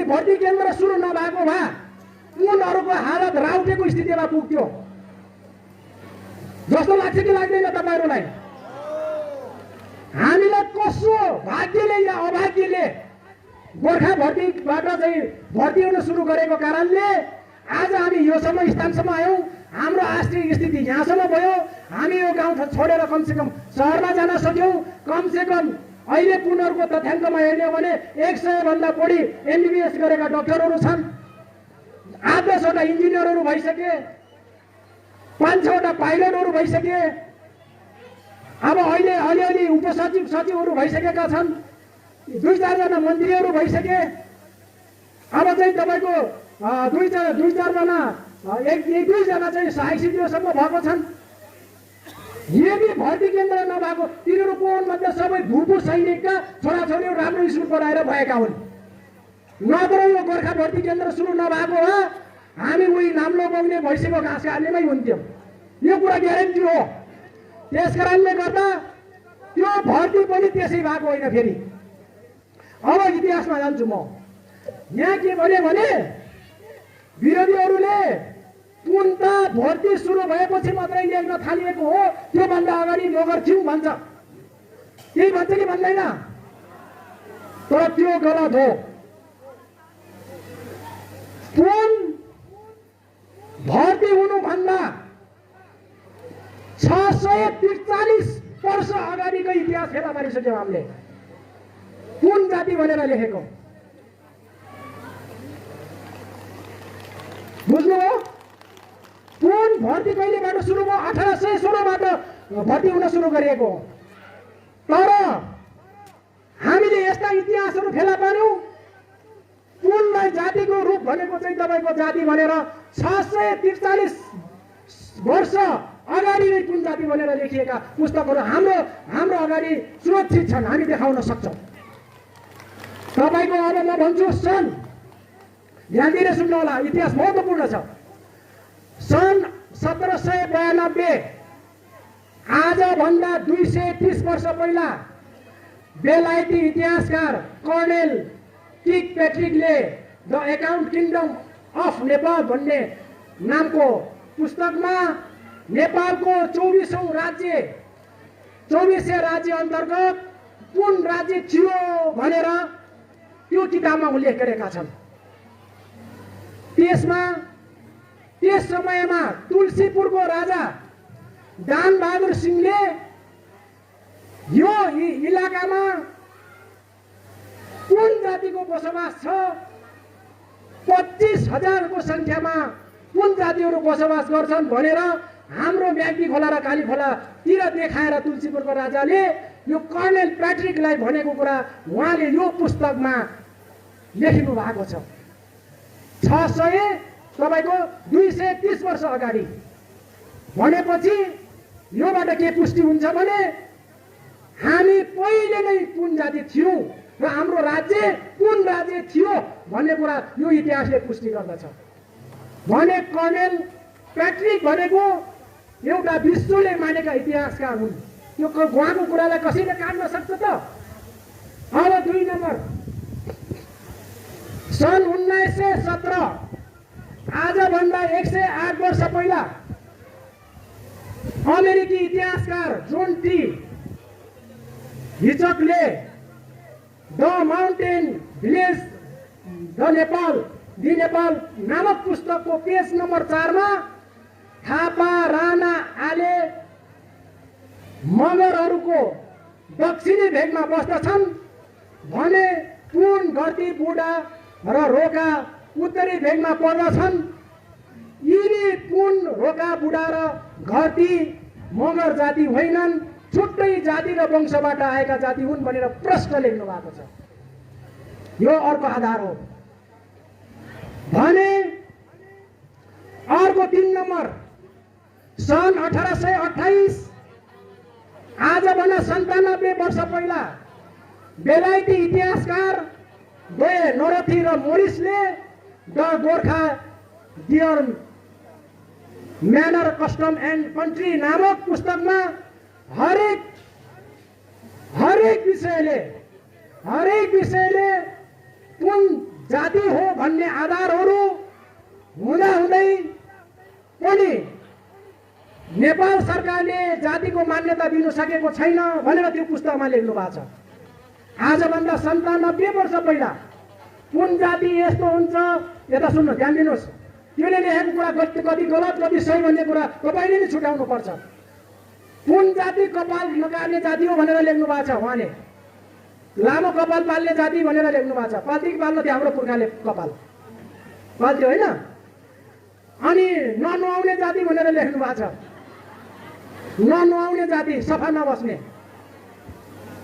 भर्ती केन्द्र सुरु नभएको भए उनीहरूको हालत राउटेको स्थितिमा पुग्थ्यो जस्तो लाग्छ कि लाग्दैन तपाईहरुलाई? हामीलाई कसो भाग्यले या अभाग्यले गोर्खा भर्तीबाट चाहिँ भर्ती हुन सुरु गरेको कारणले आज हामी योसम्म स्थानसम्म आयौं। हाम्रो आर्थिक स्थिति यहाँसम्म भयो। हामी यो गाउँ छोडेर कमसेकम शहरमा जान सक्यौं। कमसेकम अहिले पुनरको तथ्याङ्कमा हेर्ने हो भने 100 भन्दा बढी एमबीबीएस गरेका डाक्टरहरू छन्, 8-10 वटा इन्जिनियरहरू भइसके, 5-6 वटा पाइलटहरू भइसके, अब अहिले अलिअलि उपसचिव सचिवहरू भइसकेका छन्, 2-4 जना मन्त्रीहरू भइसके। अब चाहिँ तपाईको 2-4 जना 1-2 जना चाहिँ सहायक सचिवसम्म भएको छन्। यदि भर्ती केन्द्र नभएको तिनीहरूको मध्ये सबै भूपू सैनिकका छोराछोरीहरू राम्रो स्कुल पढाएर भएका हुन्। नत्र यो गोर्खा भर्ती केन्द्र सुरु नभएको भए हामी उही नाम्लो बग्ने भइसकेको घाँस काट्नेमै हुन्थ्यौं। यो कुरा ग्यारेन्टी हो। त्यसकारणले गर्दा त्यो भर्ती पनि त्यसै भएको होइन। फेरि अब इतिहासमा जान्छु म। यहाँ के भने विरोधीहरूले पुनता भर्ती सुरु भएपछि मात्रै लेख्न थालिएको हो, त्यो भन्दा अगाडि मगर थियौं भन्छ। केही भन्छ कि भन्दैन? तर त्यो गलत हो। पुन भर्ती हुनुभन्दा 643 वर्ष अगाडिको इतिहास फेला पारिसक्यौं हामीले। कुन जाति भनेर लेखेको बुझ्नुभयो? कुन भर्ती कहिलेबाट सुरु भयो? 1816 बाट भर्ती हुन सुरु गरिएको। तर हामीले यस्ता इतिहासहरू फेला पार्यौं। कुनलाई जातिको रूप भनेको चाहिँ तपाईको जाति भनेर 643 वर्ष अगाडि नै कुन जाति भनेर लेखिएका पुस्तकहरू हाम्रो अगाडि सुरक्षित छन्। हामी देखाउन सक्छौं। तपाईको अब म भन्छु सन्, ध्यान दिएर सुन्नु होला, इतिहास महत्त्वपूर्ण छ। सन् 1792 आजभन्दा 230 वर्ष पहिला बेलायती इतिहासकार कर्नेल किक पेट्रिकले the account kingdom of Nepal भन्ने नामको पुस्तकमा नेपालको 24औं राज्य 2400 राज्य अन्तर्गत कुन राज्य थियो भनेर त्यो किताबमा उल्लेख गरेका छन्। त्यसमा त्यस समयमा तुलसीपुरको राजा दानबहादुर सिंहले यो इलाकामा कुन जातिको बसोबास छ, 25,000 को संख्यामा कुन जातिहरू बसोबास गर्छन् भनेर हाम्रो म्याग्दी खोला र काली खोलातिर देखाएर तुलसीपुरको राजाले यो कर्नेल प्याट्रिकलाई भनेको कुरा उहाँले यो पुस्तकमा लेख्नु भएको छ। 230 वर्ष अगाडि भनेपछि योबाट के पुष्टि हुन्छ भने हामी पहिले नै कुन जाति थियौं र हाम्रो राज्य कुन राज्य थियो भन्ने कुरा यो इतिहासले पुष्टि गर्दछ। भने कर्नेल प्याट्रिक भनेको एउटा विश्वले मानेका इतिहासकार हुन्। यो उहाँको कुरालाई कसैले काट्न सक्छ त? अब 2 नम्बर, सन् 1917 आजभन्दा 108 वर्ष पहिला अमेरिकी इतिहासकार जोन टी हिचकले the mountain village the Nepal नामक पुस्तकको पेज नम्बर 4 मा थापा, राणा, आले मगरहरूको दक्षिणी भेगमा बस्दछन् भने पुन, घरती, बुढा र रोका उत्तरी भेगमा पर्दछन्। यिनी पुन, रोका, बुढा र घरती मगर जाति होइनन्, छुट्टै जाति र वंशबाट आएका जाति हुन् भनेर प्रश्न लेख्नु भएको छ। यो अर्को आधार हो। भने अर्को 3 नम्बर, सन् 1828 आजभन्दा 97 वर्ष पहिला बेलायती इतिहासकार नोरथी र मोरिसले the Gorkha their manner custom and country नामक पुस्तकमा हरेक विषयले कुन जाति हो भन्ने आधारहरू हुँदाहुँदै पनि नेपाल सरकारले जातिको मान्यता दिन सकेको छैन भनेर त्यो पुस्तकमा लेख्नु भएको छ। आजभन्दा 97 वर्ष पहिला कुन जाति यस्तो हुन्छ, यता सुन्नु ध्यान दिनुहोस्, त्यसले लेखेको कुरा कति गलत कति सही भन्ने कुरा तपाईँले नै छुट्याउनु पर्छ। कुन जाति कपाल नकाट्ने जाति हो भनेर लेख्नु भएको छ उहाँले, लामो कपाल पाल्ने जाति भनेर लेख्नु भएको छ। पाल्थ्यो कि पाल्न थियो हाम्रो पुर्खाले कपाल पाल्थ्यो होइन। अनि ननुहाउने जाति भनेर लेख्नु भएको छ, ननुहाउने जाति, सफा नबस्ने।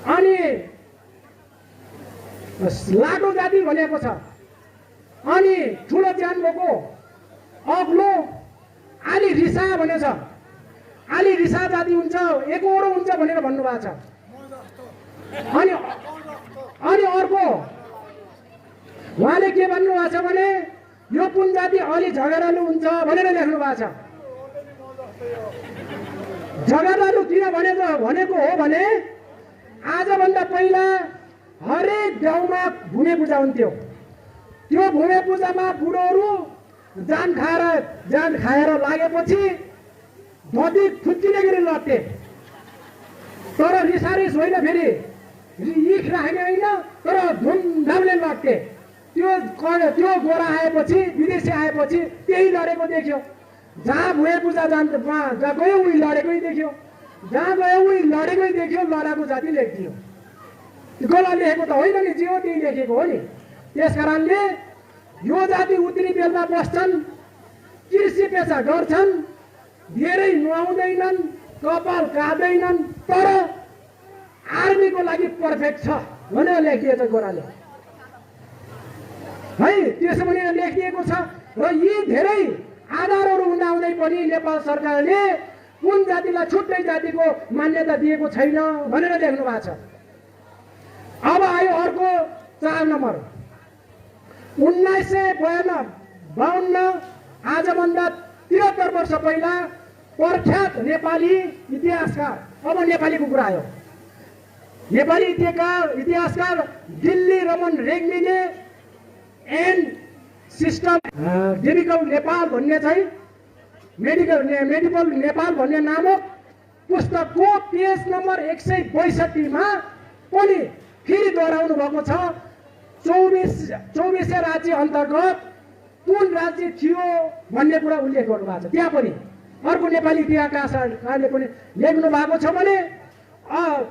अनि लाटो जाति भनेको छ। अनि ठुलो ज्यान भएको अग्लो आली रिसा भनेछ, आली रिसा जाति हुन्छ, एकहोरो हुन्छ भनेर भन्नुभएको छ। अनि अर्को उहाँले के भन्नुभएको छ भने यो कुन जाति अलि झगडालु हुन्छ भनेर लेख्नु भएको छ। झगडालु किन भनेको हो भने आजभन्दा पहिला हरेक गाउँमा भूमि पूजा हुन्थ्यो। त्यो भूमि पूजामा बुढोहरू जान खाएर लागेपछि धोती खुच्चिने गरी लड्थे। तर रिसारिस होइन, फेरि इख राख्ने होइन, तर धुमधामले लड्थे। त्यो गोरा आएपछि, विदेशी आएपछि त्यही लडेको देख्यो। जहाँ भूमि पूजा जहाँ गयो उही लडेकै देख्यो, जहाँ गयो उही लडेकै देख्यो। लडाको जाति लेखिदियो। गलत लेखेको त होइन नि, जे हो त्यही लेखेको हो नि। त्यस कारणले यो जाति उत्तरी बेलमा बस्छन्, कृषि पेसा गर्छन्, धेरै नुहाउँदैनन्, कपाल काट्दैनन्, तर आर्मीको लागि पर्फेक्ट छ भनेर लेखिएको छ गोराले है। त्यसो भनेर लेखिएको छ। र यी धेरै आधारहरू हुँदाहुँदै पनि नेपाल सरकारले कुन जातिलाई छुट्टै जातिको मान्यता दिएको छैन भनेर लेख्नु भएको छ। अब आयो अर्को 4 नम्बर। 1952 आजभन्दा 73 वर्ष पहिला प्रख्यात नेपाली इतिहासकार, अब नेपालीको कुरा आयो, नेपाली इतिहासकार दिल्ली रमन रेग्मीले एन्ड सिस्टम डिमिकल नेपाल भन्ने चाहिँ मेडिकल नेपाल भन्ने नामक पुस्तकको पेज नम्बर 162 मा पनि फेरि दोहोऱ्याउनु भएको छ। 24 राज्य अन्तर्गत कुन राज्य थियो भन्ने कुरा उल्लेख गर्नु भएको छ। त्यहाँ पनि अर्को नेपाली इतिहासकारले पनि लेख्नु भएको छ भने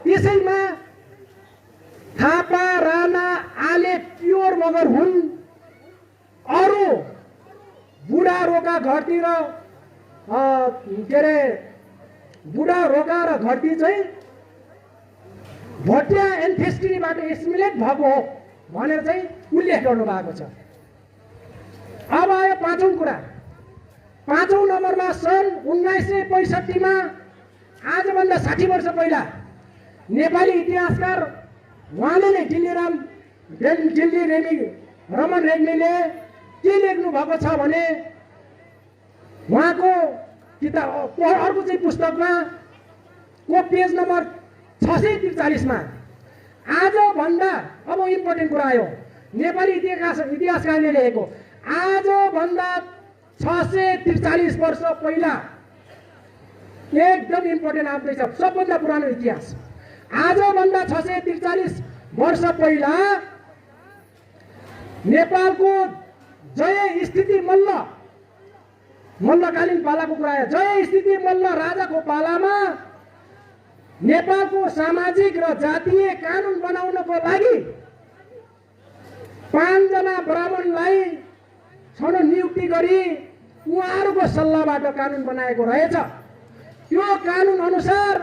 त्यसैमा थापा, राणा, आले प्योर मगर हुन्। अरू बुढा रोका घरती र के अरे बुढा रोका र घरती चाहिँ भोटिया एन्सेस्ट्रीबाट एसिमुलेट भएको हो भनेर चाहिँ उल्लेख गर्नु भएको छ। अब आयो 5औं कुरा। 5औं नम्बरमा सन् 1965 मा आजभन्दा 60 वर्ष पहिला नेपाली इतिहासकार उहाँले नै दिल्ली रमन रेग्मीले के लेख्नु भएको छ भने उहाँको किताब अर्को चाहिँ पुस्तकमा को पेज नम्बर 643 मा आजभन्दा, अब इम्पोर्टेन्ट कुरा आयो, नेपाली इतिहासकारले लेखेको आजभन्दा 643 वर्ष पहिला, एकदम इम्पोर्टेन्ट आउँदैछ, सबभन्दा पुरानो इतिहास। आजभन्दा 643 वर्ष पहिला नेपालको जय स्थिति मल्लकालीन पालाको कुरा आयो। जय स्थिति मल्ल राजाको पालामा नेपालको सामाजिक र जातीय कानुन बनाउनको लागि 5 जना ब्राह्मणलाई नियुक्ति गरी उहाँहरूको सल्लाहबाट कानुन बनाएको रहेछ। त्यो कानुन अनुसार